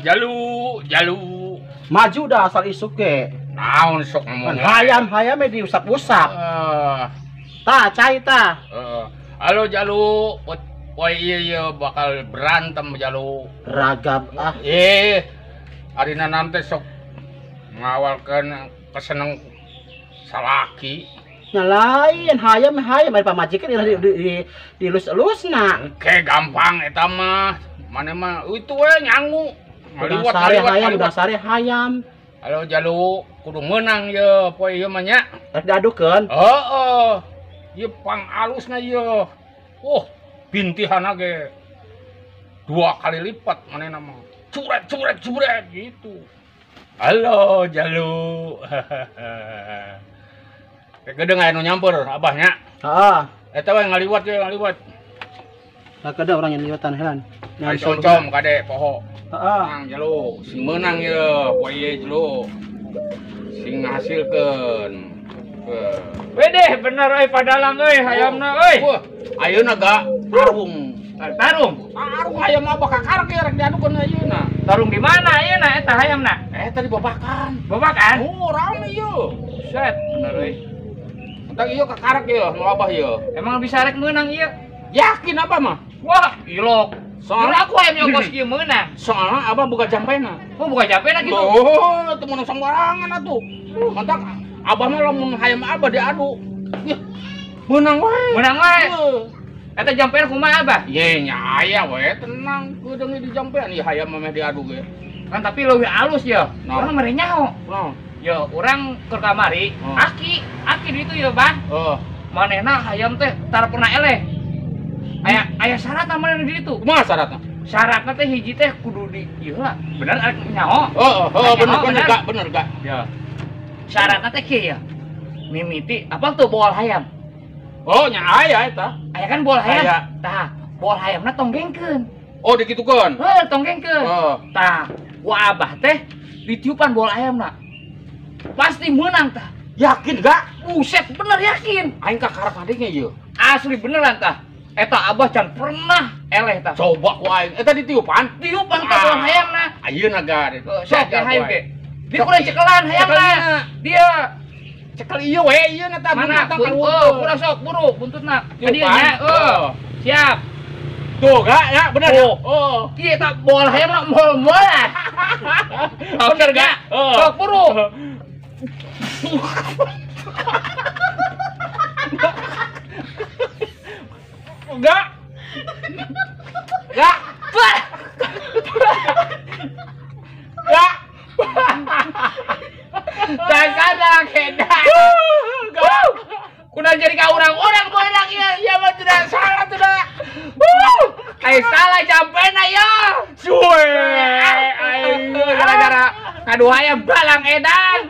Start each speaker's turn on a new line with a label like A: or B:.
A: Jalu, jalu.
B: Maju dah asal isuk ge.
A: Naon sok ngomong.
B: Hayam-hayam diusap-usap. Tah, cai tah.
A: Halo Jalu, poe ieu bakal berantem Jalu.
B: Ragam ah.
A: Ari nanam teh sok ngawalkeun keseneng salaki.
B: Nya lain hayam hayam ari pamajikan di dilus-elusna.
A: Oke, gampang eta mah. Mane mah itu we nyangu.
B: Ngaliwat hayam, udah sare hayam.
A: Halo Jalu, kudu meunang ye poe ieu mah nya.
B: Rek diadukeun.
A: Heeh. Ieu pang alusna ieu. Bintihana ge 2 kali lipat manehna mah. Curet curet curet gitu. Halo Jalu. Kegedeung aya nu nyamper abahnya.
B: Heeh.
A: Eta we ngaliwat ye ngaliwat.
B: Lah kada urang yang liwatan helan.
A: Ai soncom kade poho.
B: Heeh.
A: Nang Jalu, sing meunang ye poe ieu Jalu. Sing ngahasilkeun.
C: Wedeh bener euy padalang euy hayamna euy.
A: Wah, ayeuna ga tarung.
C: Tarung.
A: Tarung hayam abah kakarek ye rek diadukeun ayeuna.
C: Tarung di mana ayeuna eta hayamna?
A: Eta di babakan.
C: Babakan?
A: Oh, rame ieu.
C: Buset, bener euy.
A: Entah ieu kakarek ieu nu abah ieu.
C: Emang bisa rek meunang ieu?
A: Yakin abah mah?
C: Wah, ilok.
A: Soalnya
C: aku hayam nyokos kieu meunang.
A: Soalnya abah buka jampena.
C: Oh, buka jampena gitu.
A: Oh, teu meunang sembarangan atuh. Mantak abah mah lamun hayam abah diadu. Yeuh, meunang wae.
C: Meunang wae. Eta jampean kumaha abah?
A: Ye nya aya we tenang keudeung di jampean ieu hayam mah meh diadu ge.
C: Kan tapi leuwih alus ya.
A: Nah.
C: Urang mere nyaho.
A: Naon?
C: Ya urang keur kamari, aki, aki di ditu ya, Bah.
A: Heeh.
C: Manehna hayam teh tara pernah eleh. Aya aya syaratna manehna di ditu.
A: Kumaha syaratna?
C: Syaratna teh hiji teh kudu di ieu lah. Bener arek nyaho.
A: Heeh, heeh bener bener gak, bener gak.
C: Ya. Syaratna teh kieu ya. Mimiti apa tuh boal hayam?
A: Oh, nya aya eta.
C: Aya kan boal hayam. Tah, boal hayamna tonggengkeun.
A: Oh, dikitukeun.
C: Heuh, tonggengkeun. Tah, ku abah teh ditiupan boal hayamna. Pasti menang tah.
A: Yakin gak?
C: Buset, bener yakin.
A: Aing kakarek adiknya ieu.
C: Asli beneran tah. Eta abah can pernah eleh tah.
A: Coba ku aing. Eta ditiupan?
C: Tiupan tah boal hayamna.
A: Ayeuna ga.
C: Sok ya hayu ge. Di kurang cekelan hayamna. Dia
A: cekel ieu we ieu na tah.
C: Mana? Kurang sok buru buntutna. Ka dieu nya. Siap.
A: Tuh gak ya bener. Oh.
C: Kieu tah boal hayamna moal-moalan.
A: Bener gak?
C: Sok buru.
A: Enggak. Enggak. Enggak.
C: Dasar kedah.
A: Enggak.
C: Kudu jadi ka urang-urang boelang ieu.
A: Iya mah tidak salah tidak.
C: Ai salah jampena ya.
A: Suwe.
C: Gara-gara ngadu hayam balang edan.